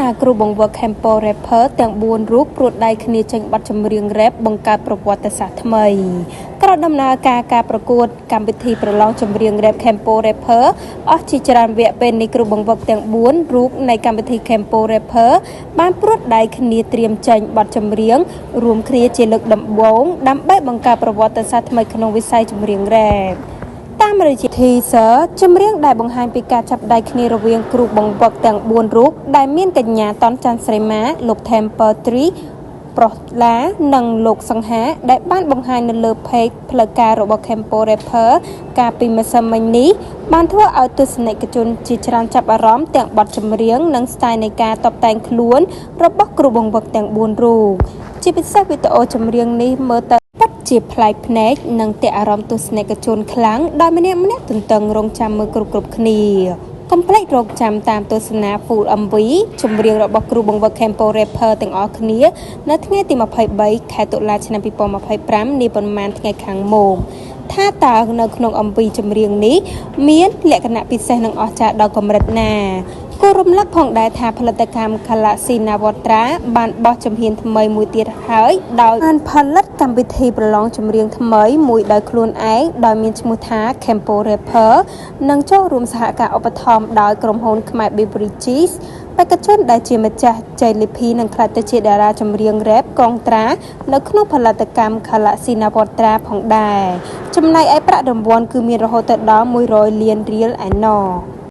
ថាគ្រូបង្វឹក Kempo Rapper ទាំង4រូបព្រួតដៃគ្នាចេញបទចម្រៀងរ៉េបបង្កើតប្រវត្តិសាស្ត្រថ្មីក្រោយដំណើរការការប្រកួតកម្មវិធីប្រឡងចម្រៀងរ៉េប Kempo Rapper អស់ជាច្រើនវគ្គពេលនេះគ្រូបង្វឹកទាំង4រូបនៃកម្មវិធី Kempo Rapper បានព្រួតដៃគ្នាត្រៀមចេញបទចម្រៀងរួមគ្នាជាលើកដំបូងដើម្បីបង្កើតប្រវត្តិសាស្ត្រថ្មីក្នុងវិស័យចម្រៀងរ៉េប តាមរយៈ teaser ចម្រៀងដែលបង្ហាញពីការចាប់ដៃគ្នារវាងគ្រូបង្វឹកទាំង4រូបដែលមានកញ្ញាតនច័ន្ទស្រីម៉ាលោក Temper 3ប្រុសឡានិងលោកសង្ហាដែលបានបង្ហាញនៅលើ page ផ្លូវការរបស់ Kempo Rapper កាលពីម្សិលមិញនេះបានធ្វើឲ្យទស្សនិកជនជាច្រើនចាប់អារម្មណ៍ទាំងបទចម្រៀងនិងស្ទាយនៃការតុបតែងខ្លួនរបស់គ្រូបង្វឹកទាំង4រូបជាពិសេសវីដេអូចម្រៀងនេះមើលទៅពិតជាប្លែកភ្នែកនិងទាក់អារម្មណ៍ទស្សនិកជនខ្លាំងដោយម្នាក់ម្នាក់ទន្ទឹងរង់ចាំមើលគ្រប់ៗគ្នាកុំភ្លេចរងចាំតាមទស្សនា Full MV ចម្រៀងរបស់គ្រូបង្វឹក Kempo Rapper ទាំងអស់គ្នានៅថ្ងៃទី23ខែតុលាឆ្នាំ2025នេះប៉ុន្មានថ្ងៃខាងមុខថាតើនៅក្នុង MV ចម្រៀងនេះមានលក្ខណៈពិសេសនិងអស្ចារ្យដល់កម្រិតណាគួររំលឹកផងដែរថាផលិតកម្ម Galaxy Navatra បានបោះជំហានថ្មីមួយទៀតហើយដោយបានផលិតកម្មវិធីប្រឡងចម្រៀងថ្មីមួយដោយខ្លួនឯងដោយមានឈ្មោះថា Kempo Rapper និងចូលរួមសហការឧបត្ថម្ភដោយក្រុមហ៊ុនខ្មែរ Beverages បេក្ខជនដែលជាម្ចាស់ជ័យលាភីនឹងក្លាយទៅជាតារាចម្រៀងរ៉េបកងត្រានៅក្នុងផលិតកម្ម Galaxy Navatra ផងដែរចំណែកឯប្រាក់រង្វាន់គឺមានរហូតទៅដល់100លានរៀលឯណោះ។